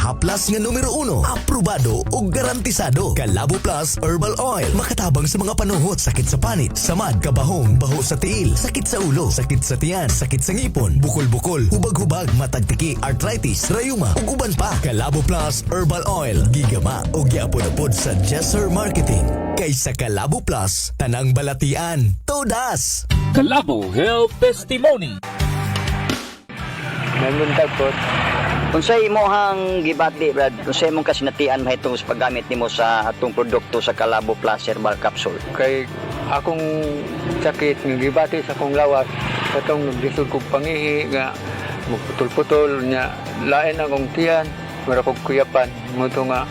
Haplas nga numero uno. Aprobado o garantisado. Kalabo Plus Herbal Oil. Makatabang sa mga panuhot, sakit sa panit, samad, kabahong, baho sa tiil, sakit sa ulo, sakit sa tiyan, sakit sa ngipon, bukol-bukol, hubag-hubag, matagtiki, arthritis, rayuma, ug uban pa. Kalabo Plus Herbal Oil. Gigama o giapod-apod sa Jesser Marketing. Kaysa Kalabo Plus, tanang balatian. Todas! Kalabo Health Testimony. Namuntag po. Unsay imong gibati, Brad? Unsay imong kasinatian mahitungod sa paggamit nimo sa atong produkto sa Kalabo Plus Herbal Capsule? Kay akong sakit nga gibati sa akong lawas katong naglisod kog pangihi nga magputol-putol nya, lain akong tiyan, mura kog kuyapan mo to nga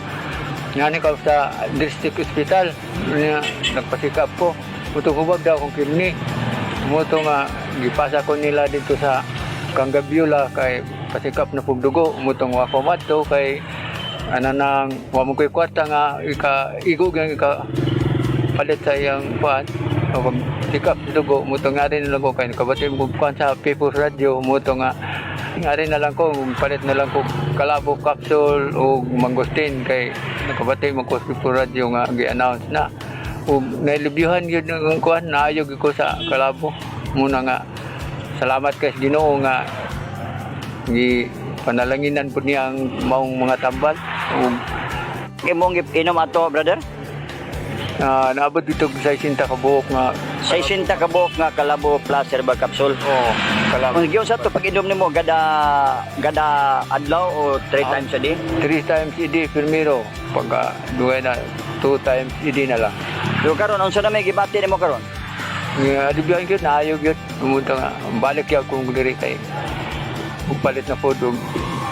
ngani ka sa district hospital nya nagpasikap ko muto hubag daw akong kidney mo to nga gipasa ko nila dito sa Kanggabiola kay pasikap na pug dugo mo tong wa ko madto kay ana nang wa mo koy kwarta nga ika igo gyud ika palit sa iyang kuan o pag sikap sa dugo mo to nga rin lang ko kay nakabati mo kuan sa People's Radio mo to nga nga rin na lang ko palit na lang ko Kalabo capsule o mangosteen kay nakabati mo ko sa People's Radio nga gi-announce na ug nailibyuhan gyud ng kuan, naayo gyud ko sa Kalabo muna nga salamat kay Ginoo nga gi panalanginan pud niya ang maong mga tambal ug Imong inom ato, brother? Naabot dito sa 60 ka buok nga. 60 ka buok nga Kalabo Plus Herbal Capsule. Oh, Kalabo. Kung giyon sa to pag-inom nimo gada gada adlaw o three times a day? Three times a day primero, pagka duhay na, two times a day na lang. So karon, unsa na may gibati nimo karon? Nga adibihan gyud, naayo gyud pumunta nga balik gyud kung diri kay ug palit na food og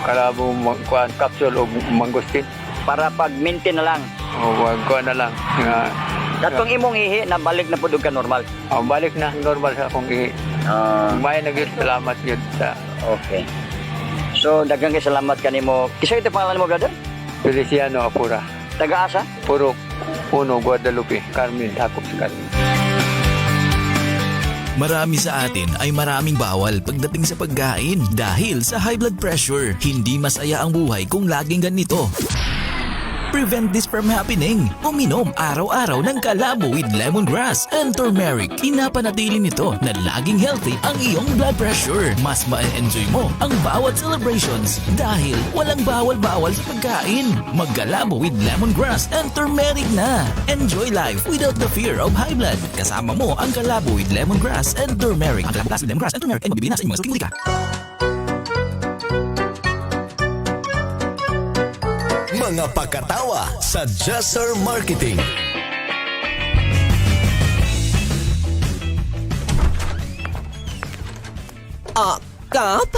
Kalabo kuan capsule og mangosteen. Para pag maintain na lang. O wag kuan na lang nga. Katong imong ihi na balik na pud og ka normal. Oh, balik na normal sa akong ihi. May na gyud, salamat gyud sa Okay. So daghang kay salamat kanimo. Kinsa ito pangalan mo, brother? Feliciano Apura. Taga-asa? Purok Uno, Guadalupe, Carmen, Hakop sa Carmen. Marami sa atin ay maraming bawal pagdating sa pagkain dahil sa high blood pressure. Hindi masaya ang buhay kung laging ganito. Prevent this from happening. Uminom araw-araw ng Kalabo with lemongrass and turmeric. Pinapanatili nito na laging healthy ang iyong blood pressure. Mas ma-enjoy mo ang bawat celebrations dahil walang bawal-bawal sa pagkain. Magkalabo with lemongrass and turmeric na. Enjoy life without the fear of high blood. Kasama mo ang Kalabo with lemongrass and turmeric. Ang Kalabo Plus with lemongrass and turmeric ay mabibili na sa inyong mga suking botika. Mga pakatawa sa Jesser Marketing. Ah, Kap?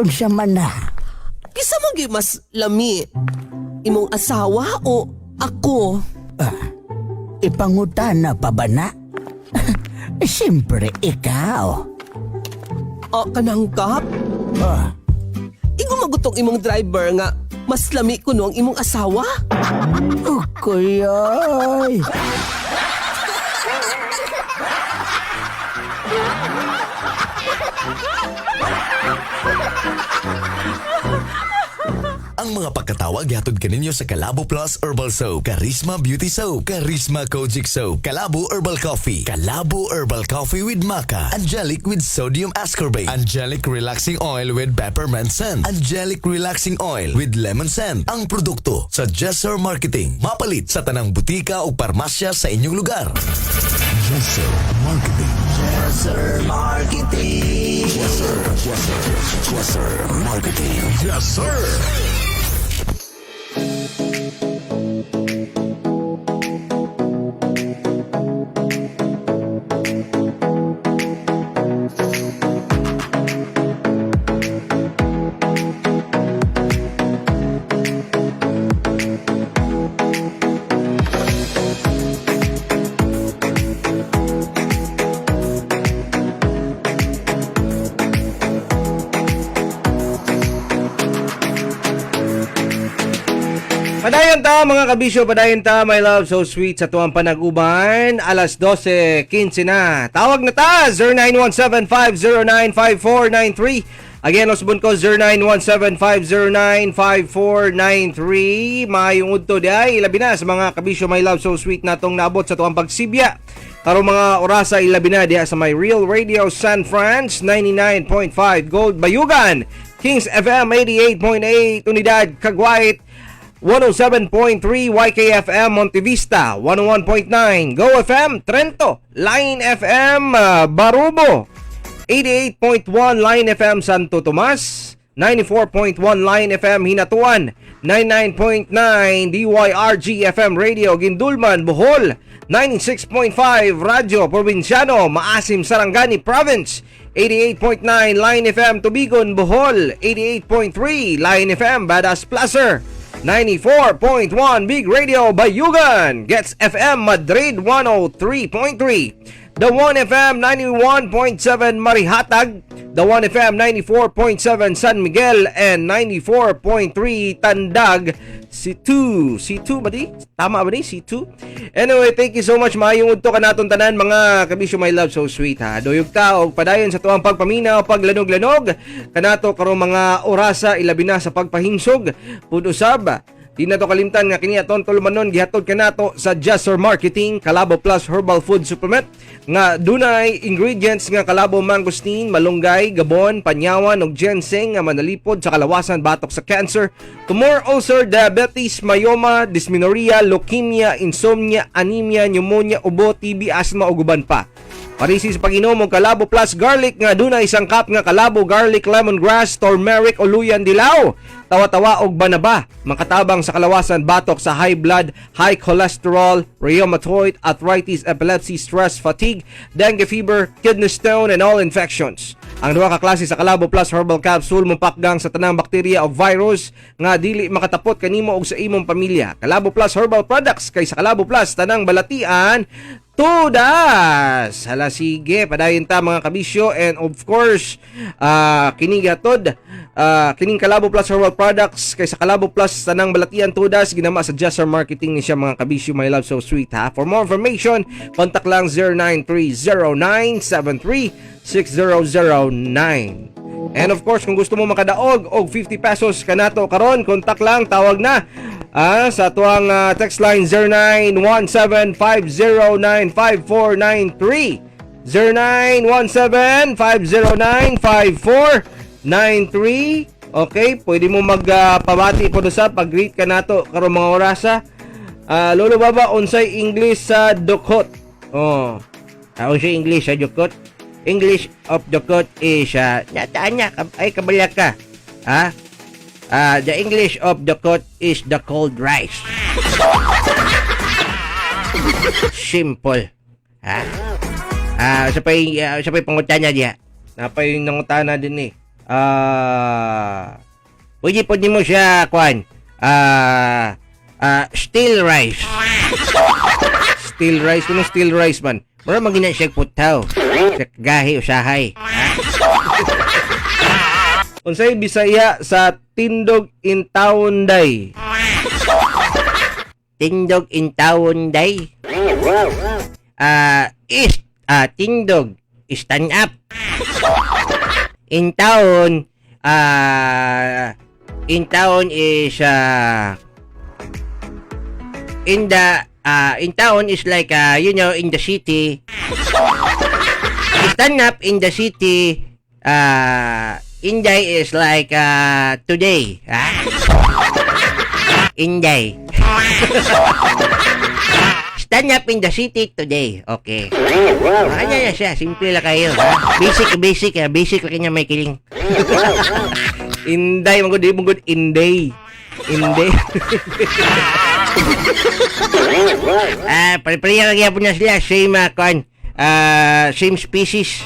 Unsa man na? Kinsa man gyud mas lami? Imong asawa o ako? Ipangutana pa ba na? Siyempre, ikaw. O kanang Kap? Ingon man gud tong imong driver nga mas lami kuno ang imong asawa? Oh, kuyoy. Ang mga pagkatawa gihatod kaninyo sa Kalabo Plus Herbal Soap, Charisma Beauty Soap, Charisma Kojic Soap, Kalabo Herbal Coffee, Kalabo Herbal Coffee with Maca, Angelic with Sodium Ascorbate, Angelic Relaxing Oil with Peppermint Scent, Angelic Relaxing Oil with Lemon Scent. Ang produkto sa Jesser Marketing. Mapalit sa tanang butika o parmasya sa inyong lugar. Jesser Marketing. Jesser Marketing. Jesser, Jesser, Jesser Marketing. Jesser. Padayon ta, mga kabisyo, padayon ta, my love, so sweet sa tuwang panag-uban. Alas 12:15 na. Tawag na ta, 0917-509-5493. Again, usbon ko 0917-509-5493. Maayong udto diay, ilabi na sa mga kabisyo, my love so sweet natong naabot sa tuang pagsibya. Karong mga orasa, ilabi na diha sa my Real Radio San Franz 99.5 Gold Bayugan, Kings FM 88.8 Unidad Cagwait, 107.3 YKFM Montevista, 101.9 Go FM Trento, Line FM Barubo, 88.1 Line FM Santo Tomas, 94.1 Line FM Hinatuan, 99.9 DYRG FM Radio Guindulman, Bohol, 96.5 Radyo Probinsyano Maasim, Sarangani Province, 88.9 Line FM Tubigon, Bohol, 88.3 Line FM Badass Placer, 94.1 Big Radio Bayugan, Gets FM Madrid 103.3, The 1 FM 91.7 Marihatag, The 1 FM 94.7 San Miguel, and 94.3 Tandag C2. C2 ba di? Tama ba di? C2? Anyway, thank you so much. Maayong udto kanatong tanan mga kabisyo, my love so sweet ha. Duyog ta og padayon sa tuang pagpaminaw, paglanog-lanog kanato karong mga orasa, ilabi na sa pagpahimsog. Pud usab, di na to kalimtan nga kini aton tulumanon gihatod kanato sa Jasser Marketing Kalabo Plus Herbal Food Supplement nga dunay ingredients nga kalabo, mangosteen, malunggay, gabon, panyawan ug ginseng nga manalipod sa kalawasan batok sa cancer, tumor, ulcer, diabetes, myoma, dysmenorrhea, leukemia, insomnia, anemia, pneumonia, ubo, TB, asthma ug uban pa. Parisi sa pag-inom og Kalabo Plus Garlic nga dunay sangkap nga kalabo, garlic, lemongrass, turmeric o luyan dilaw, tawa-tawa og banaba, makatabang sa kalawasan batok sa high blood, high cholesterol, rheumatoid arthritis, epilepsy, stress, fatigue, dengue fever, kidney stone and all infections. Ang duha ka klase sa Kalabo Plus Herbal Capsule mopakgang sa tanang bakterya o virus nga dili makatapot kanimo og sa imong pamilya. Kalabo Plus Herbal Products, kay sa Kalabo Plus tanang balatian tudas. Hala sige, padayon ta mga kabisyo and of course, kini gatod, kining Kalabo Plus Herbal Products kay sa Kalabo Plus tanang balatian tudas, ginama sa Jasser Marketing ni siya mga kabisyo, my love so sweet ha. For more information, contact lang 0930 973 6009. And of course, kung gusto mo makadaog og 50 pesos kanato karon, contact lang, tawag na sa tuang text line 0917-509-5493. 0917-509-5493. Okay, pwede mo magpabati po sa pag-greet ka nato karong mga orasa. Lolo Baba, unsay English sa dukot? Oh. Unsay English sa dukot? English of dukot is nataan niya ay kabala ka. Ha? The English of dukot is the cold rice. Simple. Ha? Sa pay pangutana diya. Napay nangutana din eh. Pwede po mo siya kuan. Still rice. Still rice, kuno still rice man. Mura magina siya putaw. Sa gahi usahay. Ha? Unsay Bisaya sa tindog intawon day? Tindog intawon day. Is tindog stand up. In town is in the in town is like in the city. Stand up in the city, Inday is like today, ha? Inday. Stand up in the city today. Okay. Ano na siya? Simple lang kayo. Ha? Basic, basic. Ha? Basic lang kanya may kiling. Inday, magud di magud inday. Inday. Pare-pareha lang gyapon na sila. Same, kuan. Same species.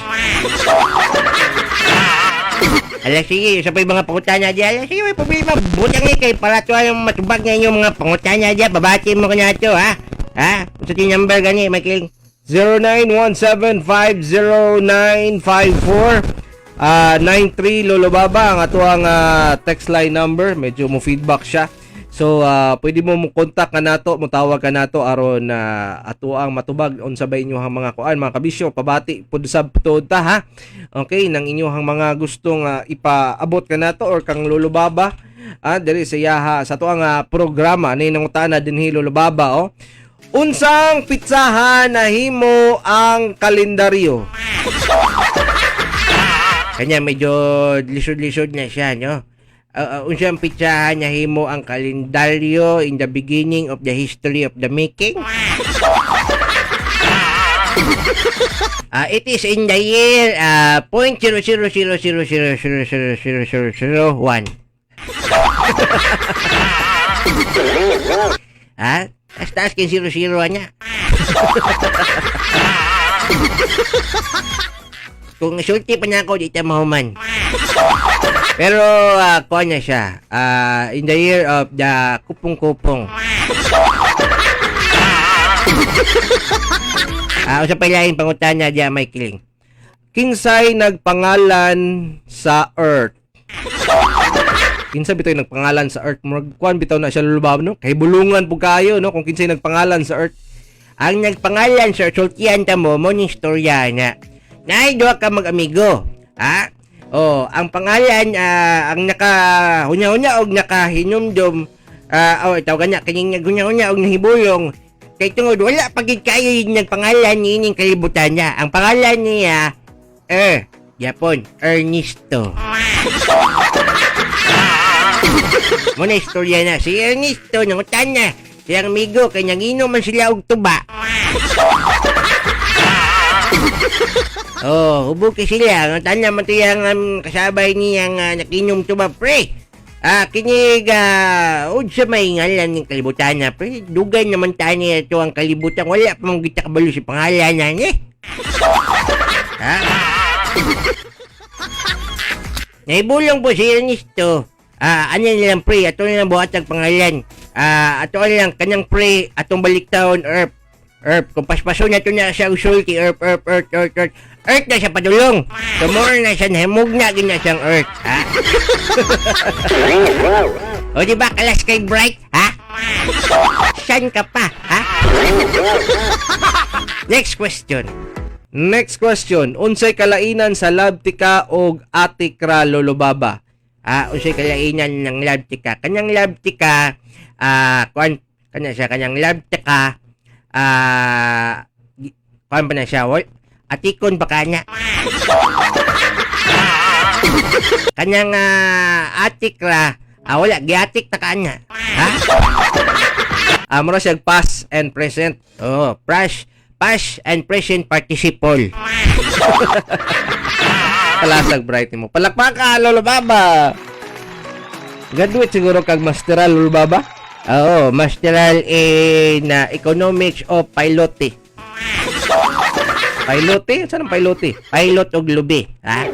Ala, sige, sa pa yung mga pangutana diyan. Ala, sige, may problema. Butang eh, kay para to yung matubag na inyong mga pangutana diyan. Babati mo ko na ito, ha? Ha? Sa yung number gani, Michael? 0917-50954 93, Lolo Baba ang ato ang text line number. Medyo mo feedback siya. So pwede mo mo contact ka nato, motawag ka nato aron na ato ang matubag unsa ba inyong mga kuan, mga kabisyo, pabati pud sab tuod ta, ha. Okay, nang inyong mga gustong ipaabot ka nato or kang Lolo Baba diri sa iyaha sa ato ang programa ni nangutana dinhi, Lolo Baba, oh. Unsang pitsahan nahimo ang kalendaryo? Kanya medyo lisod-lisod na siya, no? Unsang pitsahan nahimo ang kalendaryo in the beginning of the history of the making? It is in the year 0.00000000001. Ha? Taas-taas kay 00 niya. Kung sulti pa niya ako, di ta mahuman. Pero, kuha niya siya. In the year of the kupong-kupong. Usa pa ilaing pangutana diya, may kiling. Kinsay nagpangalan sa Earth? Kinsa bitaw yung nagpangalan sa Earth? Murag kuan bitaw na siya, Lolo Baba, no? Kay bulungan po kayo, no? Kung kinsay nagpangalan sa Earth. Ang nagpangalan sa Earth, sultian ta mo, mo ning istorya na. Naay duha ka mag-amigo. Ha? Oh, ang pangalan, ang naka hunya-hunya og nakahinumdum, oh, tawag na kining naghunya-hunya og nahibulong kay tungod wala pa gid kayo yung nagpangalan niining kalibutan niya. Ang pangalan niya Yapon, Ernesto. Muna istorya na. Si Ernesto, nangutan na. Siyang amigo, kay nanginom man sila og tuba. Oh, hubog kay sila. Nangutan na man to yung kasabay niyang nakinom tuba, pre. Kinig, unsa may ngalan ng kalibutan na, pre. Dugay naman tayo niya ito ang kalibutan. Wala pa mong gita kabalo si pangalan na, eh. Ha? Naibulong po si Ernesto. Ano nilang pre, ato nilang buhat ang pangalan. Ato nilang kanyang pre, atong baliktaon, Earth. Earth, kung paspaso na ito na siya usulti, Earth, Earth, Earth, Earth, Earth. Earth na siya padulong. Tomorrow na siya, nahimog na gina siyang Earth. Ha? O di ba, kalas kay Bright, ha? Saan ka pa, ha? Next question. Next question. Unsay kalainan sa Labtika og Atikra, Lolo Baba? Unsay kalainan ng Labtika? Kanyang Labtika, kuan kanya siya kanyang Labtika, kuan pa na siya, wal, atikon pa kanya. Kanyang Atikra, wala giatik ta kanya. Ha? Mura siya past and present. Oh, past and present participle. Kalasag bright mo. Palakpakan, Lolo Baba. Graduate siguro kag masteral, Lolo Baba? Oo, masteral in economics of pilote. Pilote? Saan ang pilote? Pilot og lubi. Ha?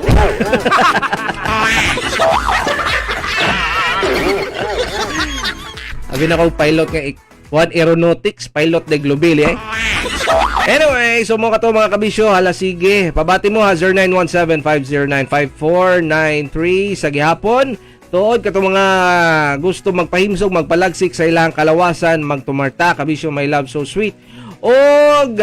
Abi na ko pilot nga one aeronautics, pilot de global eh. Anyway, so mo kato mga kabisyo, hala sige. Pabati mo ha 0917-509-5493 sa gihapon. Tuod kato mga gusto magpahimsog, magpalagsik sa ilang kalawasan, magtumarta, kabisyo my love so sweet. Og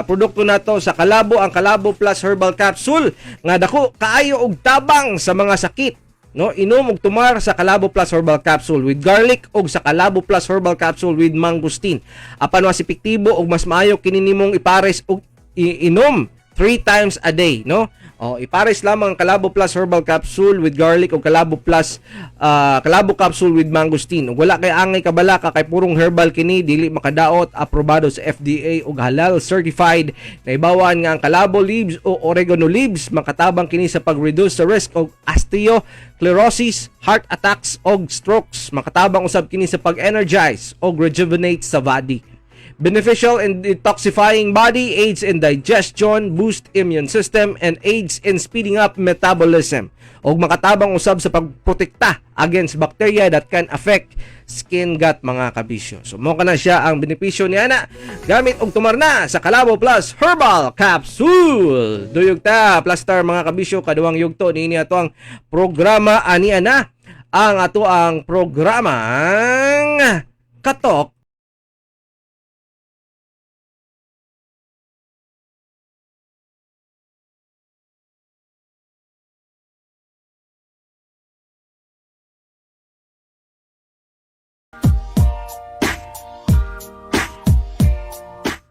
produkto nato sa Kalabo, ang Kalabo Plus Herbal Capsule nga dako kaayo og tabang sa mga sakit. No, inom og tumar sa Kalabo Plus Herbal Capsule with garlic og sa Kalabo Plus Herbal Capsule with mangosteen. Apan mas epektibo og mas maayo kini nimong ipares og inom 3 times a day, no? O, ipares lamang ang Kalabo Plus Herbal Capsule with garlic o Kalabo Plus Kalabo Capsule with mangosteen. Ug wala kay angay kabalaka kay purong herbal kini, dili makadaot, aprobado sa FDA ug halal certified. Naibawan nga ang Kalabo leaves o oregano leaves makatabang kini sa pag-reduce sa risk og osteosclerosis, heart attacks og strokes. Makatabang usab kini sa pag-energize og rejuvenate sa body. Beneficial in detoxifying body, aids in digestion, boost immune system, and aids in speeding up metabolism. Og makatabang usab sa pagprotekta against bacteria that can affect skin gut, mga kabisyo. So mo kana siya ang benepisyo niya na gamit og tumarna sa Kalabo Plus Herbal Capsule. Duyog ta, Plus Star mga kabisyo, kaduwang yugto niini ato ang programa ani ana ang ato ang programang Katok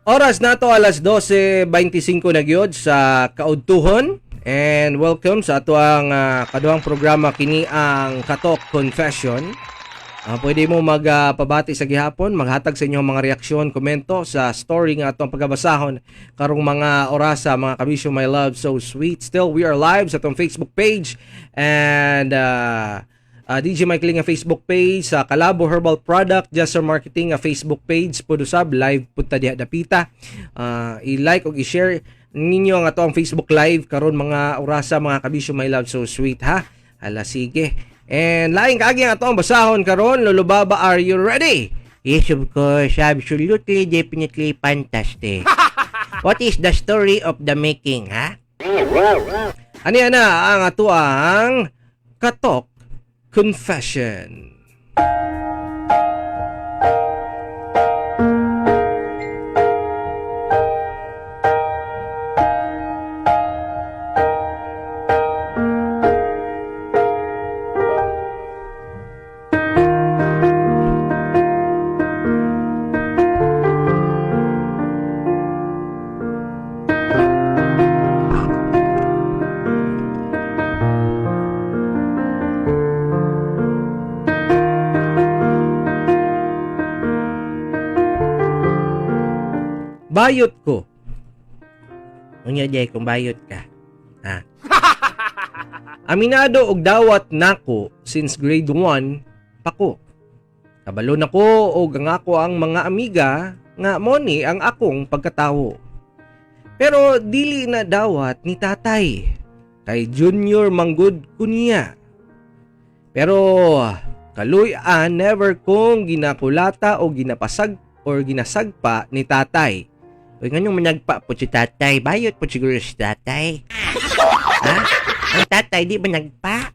Oras nato alas 12:25 na gyud sa kaudtuhon, and welcome sa ato ang kaduhang programa, kini ang Katok Confession. Pwede mo magpabati sa gihapon, maghatag sa inyong mga reaksyon, komento sa story nga atong pagabasahon karong mga orasa, mga kabisyo, my love so sweet. Still, we are live sa atong Facebook page and DJ Mike Ling nga Facebook page, sa Kalabo Herbal Product, Jester Marketing nga Facebook page pud usab, live pud ta diha dapita. I-like ug i-share ninyo ang ato ang Facebook live karon mga orasa, mga kabisyo, my love so sweet, ha. Hala, sige. And laing kaagi ang ato ang basahon karon. Lolo Baba, are you ready? Yes, of course. Absolutely, definitely fantastic. What is the story of the making, ha? Ani na ang ato ang Katok Confession. Bayot ko. Unya jay kung bayot ka. Ha? Aminado og dawat nako since grade 1 pa ko. Kabalo nako og ang ako ang mga amiga nga mo ni ang akong pagkatawo. Pero dili na dawat ni tatay. Kay junior manggod ko niya. Pero kaluy-an, never kong ginakulata o ginapasag or ginasagpa ni tatay. Uy, nganong managpa po si tatay? Bayot po siguro si tatay. Ha? Ang tatay di ba nagpa?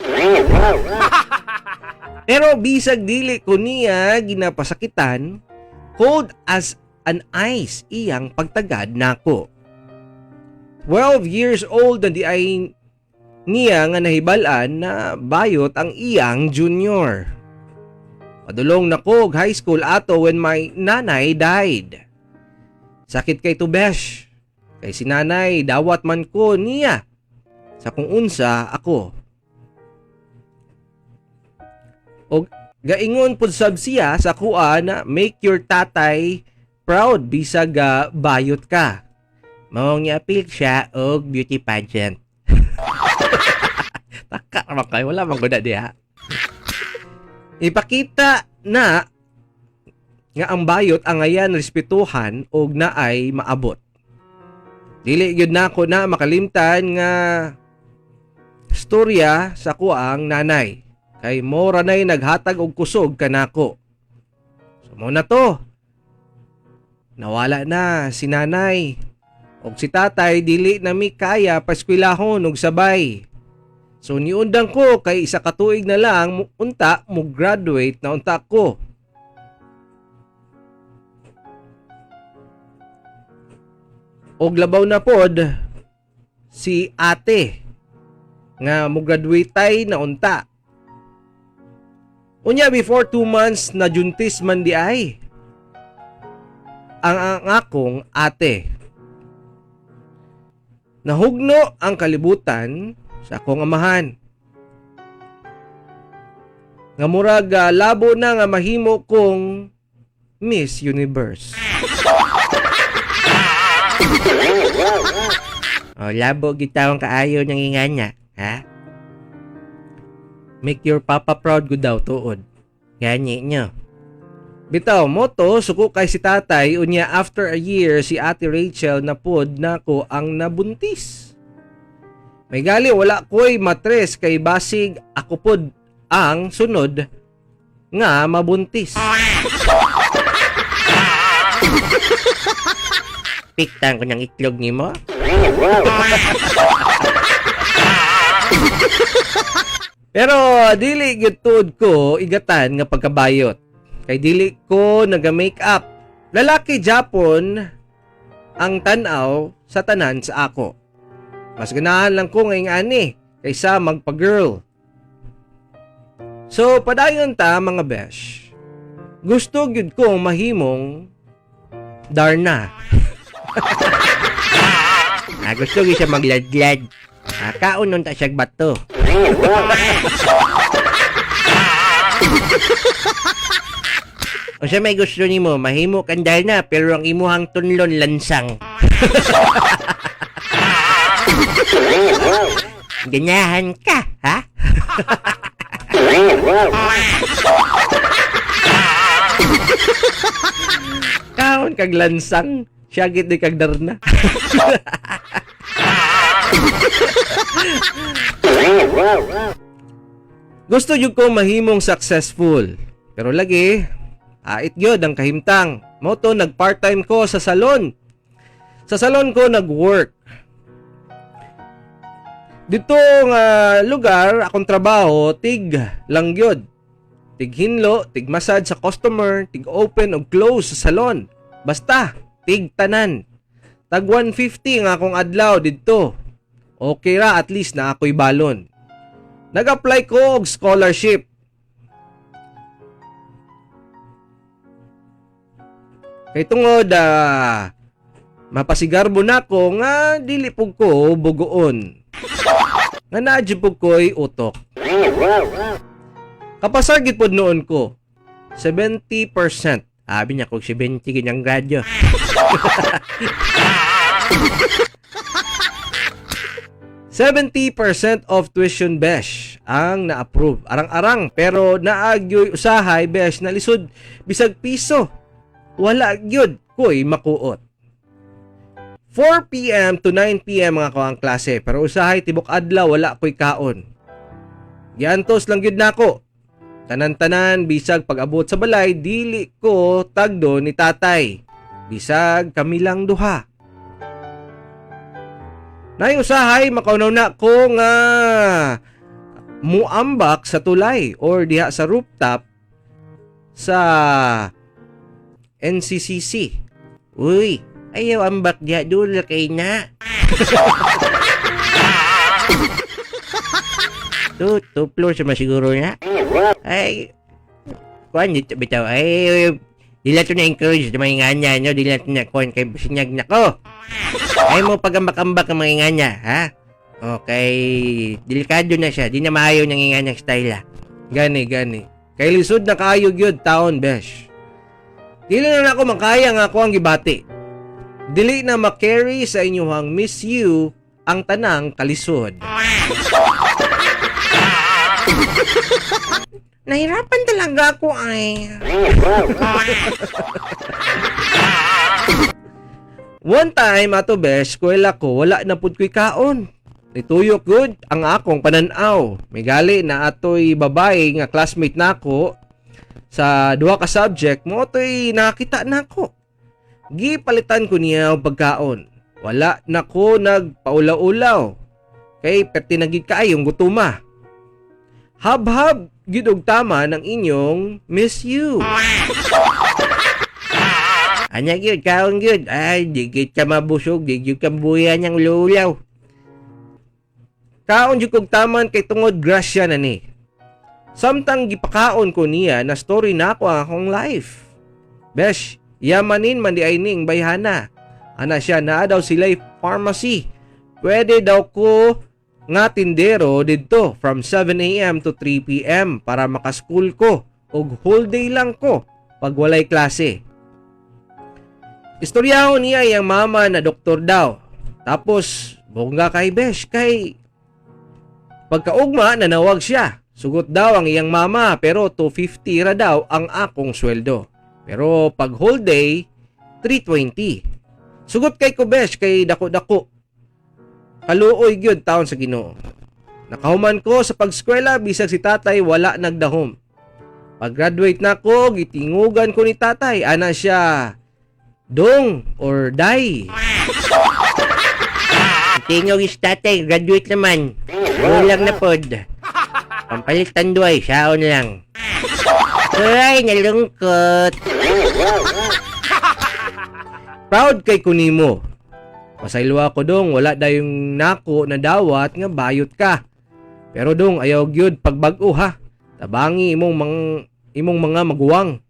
Pero bisag dili ko niya ginapasakitan, cold as an ice iyang pagtagad nako. 12 years old na di ay niya nga nahibalan na bayot ang iyang junior. Padulong nako og high school ato when my nanay died. Sakit kay to, besh. Kay si nanay dawat man ko niya sa kung unsa ako. Og gaingon pud sab siya sa kuha na make your tatay proud bisag bayot ka. Maong niapil siya og beauty pageant. Taka man kayo, wala man gud na diha. Ipakita na nga ang bayot ang ayan respetuhan og naay maabot. Dili gyud nako na makalimtan nga storya sa kuang nanay. Kay mora nay naghatag og kusog kanako. So mo na to. Nawala na si nanay. Og si tatay dili na mi kaya paskwelahon og sabay. So niundang ko kay isa ka tuig na lang unta mo graduate na unta ko. Og labaw na pod si ate nga mo graduate tay na unta. Unya before 2 months na juntis man di ay ang akong ate. Nahugno ang kalibutan sa akong amahan. Nga murag labo na nga mahimo kong Miss Universe. O, labo gitawang kaayo ng ingana, ha? Make your papa proud gud daw tuod. Gani nyo. Bitaw mo to, suko kay si tatay, unya after a year si Ate Rachel na pod nako ang nabuntis. May gali wala ko'y matres kay basig ako pod ang sunod nga mabuntis. Piktan ko ng itlog ni mo. Pero dili gyud tuod ko igatan nga pagkabayot. Kay dili ko naga-makeup. Lalaki Japon ang tan-aw sa tanan sa ako. Mas ganahan lang ko ngayong ani kaysa magpa-girl. So padayon ta mga besh. Gusto gyud ko mahimong Darna. Ah, gusto gyud siya magladlad. Ah, kaon nun ta siyag bato. Unsa may gusto nimo, mahimo kang na pero ang imuhang tunlon lansang. Ganyahan ka, ha? Kaon kag lansang, syagit di kag Darna. Gusto jud ko mahimong successful. Pero lagi, ait gyud ang kahimtang. Mao to nag part-time ko sa salon. Sa salon ko nag-work. Dito nga lugar, akong trabaho, tig lang gyud. Tig hinlo, tig massage sa customer, tig open og close sa salon. Basta, tig tanan. Tag 150 nga akong adlaw didto. Okay ra, at least na ako'y balon. Nag-apply ko og scholarship. Kay tungod mapasigarbo nako nga dili pug ko bugoon. Nga naa jud pug ko'y utok. Kapasar gid pod noon ko. 70%. Abi niya kung 70 ganyang radyo. 70% of tuition besh ang na-approve. Arang-arang pero naagyoy usahay besh na lisod bisag piso. Wala gyud ko'y makuot. 4 p.m. to 9 p.m. mga ko ang klase pero usahay tibok adlaw wala ko'y kaon. Giantos lang gyud nako. Tanan-tanan bisag pag-abot sa balay dili ko tagdo ni tatay. Bisag kami lang duha. Nay usahay makaunaw na ko nga muambak sa tulay or diha sa rooftop sa NCCC. Uy, ayaw ambak diha dul kay na. Two floors naman siguro na. Ay, kuan dito bitaw. Ay, dila to na encourage na mga inganya, no? Dila to na kuan kay sinyag na ko. Ay mo pagambak-ambak ang mga inganya, ha? Okay, delikado na siya. Di na maayo ng inganyang style, ah. Gani, gani. Kay lisod na kaayo gyud taon, besh. Dili na nako makaya nga ako ang gibati. Dili na makarry sa inyuhang miss you ang tanang kalisod. Nahirapan talaga ako ay. One time ato besh, eskwela ko wala na pud ko'y kaon. Nituyok gud ang akong pananaw. May gali na atoy babae nga classmate nako sa duha ka subject mo to'y nakita nako. Gipalitan ko niya og pagkaon. Wala na ko nagpaulaw-ulaw. Kay perti na gid kaayong gutuma. Habhab gid og tama ng inyong miss you. Anya gyud, kaon gyud. Ay, di gyud ka mabusog, di gyud ka buya niyang lulaw. Kaon jud kog taman kay tungod grasya na ni. Samtang gipakaon ko niya na story nako ang akong life. Besh, yamanin man di ay ning bayhana. Ana siya naa daw sila'y pharmacy. Pwede daw ko nga tindero didto from 7 a.m. to 3 p.m. para makaschool ko og whole day lang ko pag walay klase. Istoryahon niya iyang mama na doktor daw. Tapos bongga kay Besh kay pagkaugma nanawag siya. Sugot daw ang iyang mama pero 250 ra daw ang akong sweldo. Pero pag whole day, 320. Sugot kay ko Besh kay dako-dako. Kaluoy gyud taon sa Ginoo. Nakahuman ko sa pagskwela bisag si tatay wala nagdahom. Pag-graduate na ko, gitingugan ko ni tatay. Ana siya, dong or die. Tingog is tatay, graduate naman. Kulang na pod. Pampalit tanduay, saon lang. Ay, nalungkot. Proud kay kunimo. Pasayloa ko dong, wala dayong nako na dawat nga bayot ka. Pero dong, ayaw gyud pagbag-o ha. Tabangi imong mga maguwang.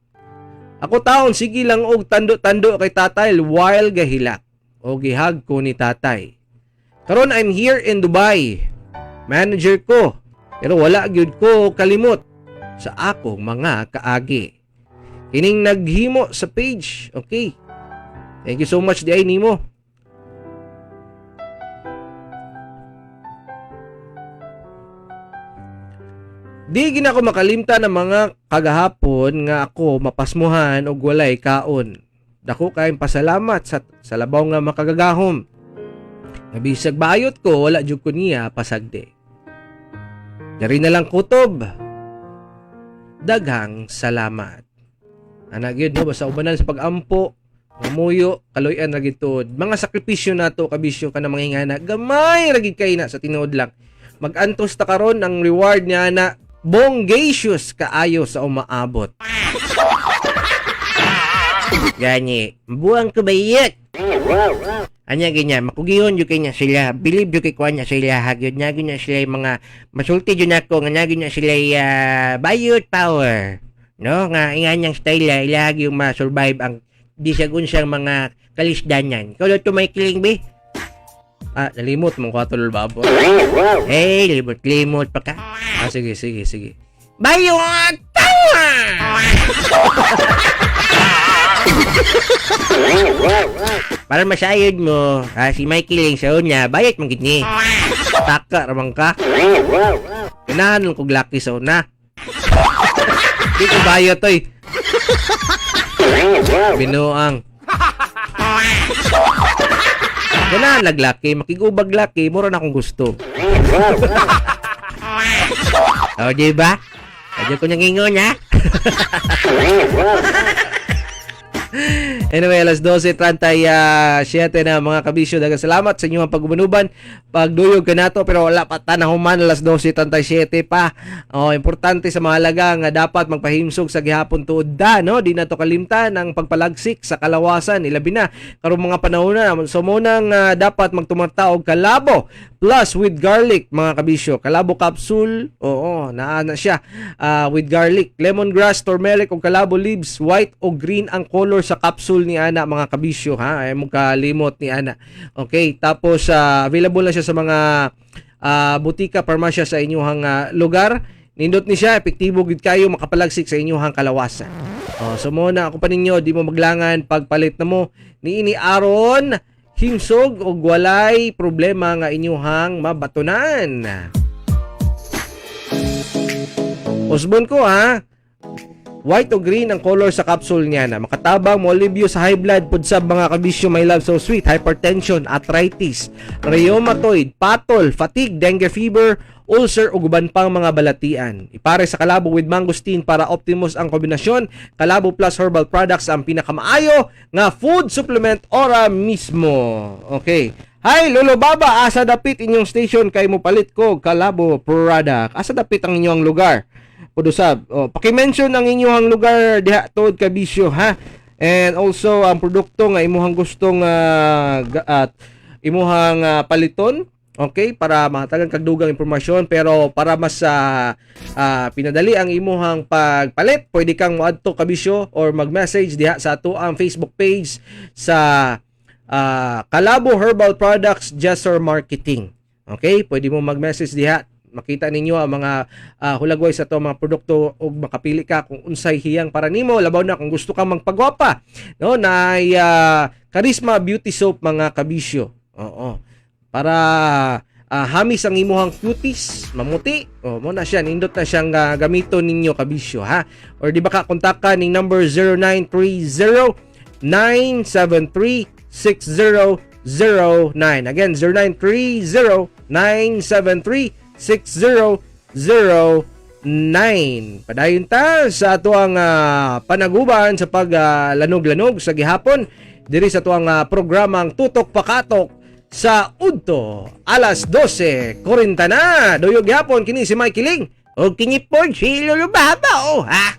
Ako taon sige lang og tando-tando kay tatay while gahilak o gihag ko ni tatay. Karon I'm here in Dubai. Manager ko. Pero wala gyud ko kalimot sa akong mga kaagi. Kining naghimo sa page. Okay. Thank you so much di ay nimo. Di gina ko makalimtan ang mga kagahapon nga ako mapasmuhan og walay kaon. Dako kayong pasalamat sa labaw nga makagagahom. Nga bisag bayot ko, wala jud ko niya pasagdi. Dari na lang kutob. Daghang salamat. Ana gyud no, basta ubanan sa pag-ampo, mamuyo, kaluyan ra gid tuod. Mga sakripisyo nato kabisyo ka na mga hingana, gamay ra gid kay na sa tinuod lang. Mag-antos ta karon ang reward niya na bonggacious kaayo sa umaabot. Gani, buang ko bayot. Anya ganyan, makugihon jud kay niya sila. Believe jud kay kuan niya sila. Hagyod na gyud na sila yung mga masulti jud nako nga na gyud na sila bayot power. No, nga inganyang style la ilahag yung ma-survive ang di sa unsang mga kalisdanan. Ikaw daw to may kiling be. Ah, nalimot mong katulol babo. Hey, limot-limot pa ka. Ah, sige, sige, sige. Bayot power! Para masayod mo, si Mikey Ling sa una, bayot mong gini. Taka, ramang ka. Ganahan lang kog laki sa una. Di ko bayot, oy. Binuang. Ganahan laglaki, makigubag laki, mura na akong gusto. O, di ba? Adyo ko nangingon, ha? Anyway, alas 12:37 na mga kabisyo. Daghang salamat sa inyong pag-ubanuban. Pagduyog ka nato pero wala pa tanahuman alas 12:37 pa. Oh, importante sa mahalaga nga dapat magpahimsog sa gihapon tuod da, no? Di nato kalimtan ang pagpalagsik sa kalawasan ilabi na karong mga panahon na. So mo nang dapat magtumarta og kalabo plus with garlic mga kabisyo. Kalabo capsule, oo, naa na siya with garlic, lemongrass, turmeric ug kalabo leaves, white o green ang color sa capsule ni ana mga kabisyo ha. Ay mo kalimot ni ana. Okay, tapos available na siya sa mga butika, parmasya sa inyong lugar. Nindot ni siya, epektibo gid kayo makapalagsik sa inyong kalawasan. Oh, so mo na ako pa ninyo, di mo maglangan pagpalit na mo niini aron himsog og walay problema nga inyuhang mabatunan. Usbon ko ha. White o green ang color sa capsule niya na makatabang mo alibyo sa high blood pud sab mga kabisyo my love so sweet, hypertension, arthritis, rheumatoid, patol, fatigue, dengue fever, ulcer ug uban pang mga balatian. Ipare sa kalabo with mangosteen para optimus ang kombinasyon. Kalabo Plus Herbal Products ang pinakamaayo nga food supplement ora mismo. Okay. Hi Lolo Baba, asa dapit inyong station kay mo palit ko Kalabo product. Asa dapit ang inyong lugar? Pudusab. Oh, paki-mention ang inyong lugar diha tuod kabisyo ha. And also ang produkto nga imuhang gustong at imuhang paliton. Okay, para mahatagan kag dugang impormasyon pero para mas pinadali ang imuhang pagpalit, pwede kang moadto kabisyo or mag-message diha sa ato ang Facebook page sa Kalabo Herbal Products Jessor Marketing. Okay, pwede mo mag-message diha. Makita ninyo ang mga hulagway sa to mga produkto ug makapili ka kung unsay hiyang para nimo, labaw na kung gusto kang magpagwapa, no, na Charisma Beauty Soap mga kabisyo. Oo. Para hamis ang imuhang cuties, mamuti. O mo na siya, nindot na siyang gamiton ninyo kabisyo ha. Or di ba ka kontak ka ning number 0930 973 6009. Again, 0930 973 6009. Padayon ta sa ato ang panaguban sa paglanog-lanog sa gihapon diri sa atuang programang Tutok Pakatok sa Udto alas 12:40 na. Duyog gihapon kini si Mikey Ling O kini po si Lolo Baba, oh, ha?